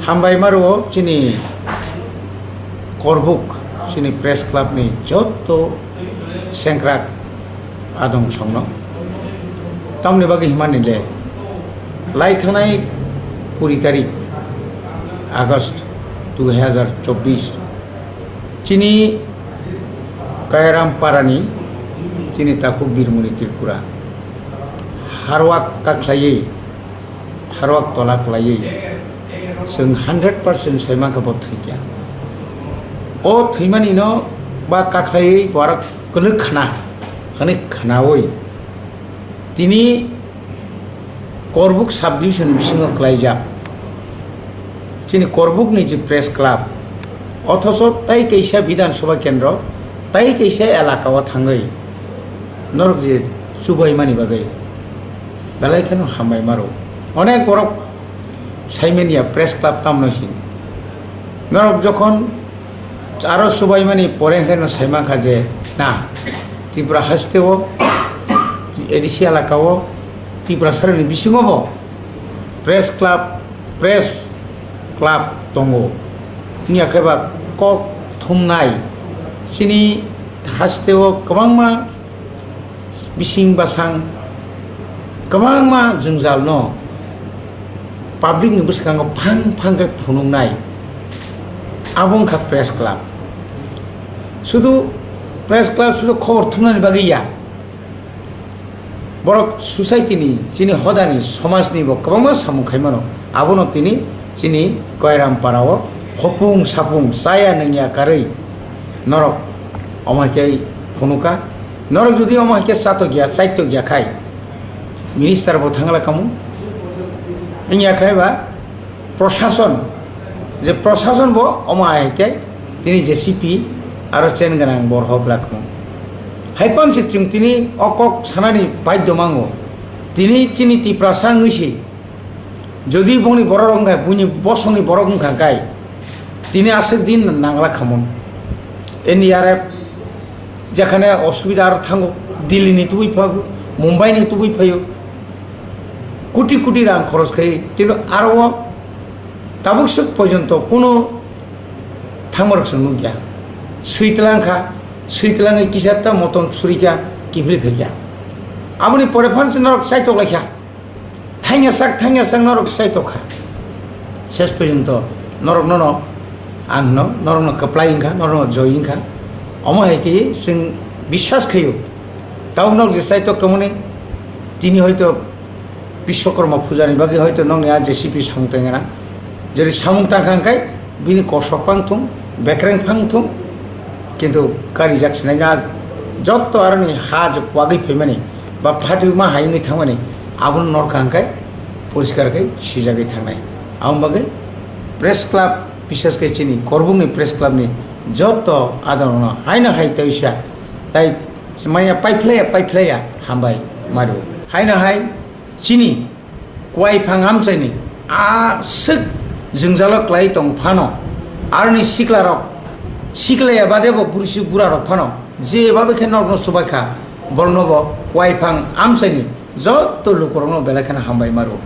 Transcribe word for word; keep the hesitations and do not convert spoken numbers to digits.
Hambai maro chini Korbuk, chini press club ni jotto sengkrak adong songno. Tamni bagwi himani le, lai thanai kuri tarik August dui hazar chobbish, chini Kairam Parani, chini takhuk Birmoni Tripura, harwak kakhlaiwi, harwak tola kwlaiwi chwng hundred percent sai mankha bo thwikya. O thwimani no ba kakhlaiwi borok kwlwk khna hwnwi khnaui tini Korbuk sub division bisingo kwlaijak. Chini Korbuk ni je press club, othocho tai kaisa Bidhan Sabha kendro, tai kaisa elaka o thangwi norok je chubaimani bagwi belai kheno hambai maro. Onek borok saimanya press club tamno hin. Norok jokhon aro chubaimani pore hwnkhe no saimankha je na, Tripura haste o, A D C elaka o, Tripura sarani bisingo bo press club, press club tongo. Wngya khe ba kok thumnai chini haste o kwbangma bising basang kwbangma jwngjal no public ni bwskango phang phang khe phunuknai, abo wngkha press club. Sudu press club sudu khobor thumnani bagwi ya, borok society ni, chini hodani, somaj ni bo kwbangma samung khai mano. Abono tini chini Koiram para o hopung sapung chaya nungya karwi norok omo hai khe phunuka. Norok jodi omo hai khe chatok ya, chaitok ya khai, minister bo thangla kamo. Wngya khai ba prosason, je prosason bo omo hai khe tini J C P aro chen gwnang bor hok la kamo. Hai pan se chwng tini o kok sanani baidhyo mango. Tini chini Tiprasa wngwi si, jodi bongni borok wngkha, buini bosongni borok wngkha kai, tini aswk din nangla khamon. N D R F jekhane osubida aro thango, Delhi ni tubui phago, Mumbai ni tubui phaio, koti koti rang khoros khai, kintu aro o tabuk swk porjonto kuno thangmarok chwng nukya. Swi twlang kha, swi twlangwi kisa ta motom suri kha, kiphilwi phai kha. Aboni pore phano se norok chaitok lai kha. Thangya sak, thangya sak norok sai tokha. Ses porjonto norok nono ang no, norok no kwplai wngkha, norok no joi wngkha. Omo hai khe chwng biswas khaio. Tabuk norok je sai tok tongmani, tini hoito Biswakarma puja ni bagwi hoito nokni a J C P samung tangya na. Jeri samung tangkha hwnkhe bini kosok phang thung, bekreng phang thung, kintu karijak sinai na jotto aroni ha je kwagwi phaimani ba phatwi ma hai wngwi thangmani, abono norkha hwnkhe poriskar khe sijagwi thangnai. Aboni bagwi press club, bishes khe chini Korbukni press club ni jotto adorokno haino hai teisa tai manya paiphlaiya, paiphlaiya hambai mario. Haino hai chini kwai phang amchaini aswk jwngjalo kwlai tong phano, aroni siklarok, siklaya bade bo burisi burarok phano jeba bai khe norokno chubai kha, borokno bo kwai phang amchaini jotto lukurokno belai kheno hambai maro.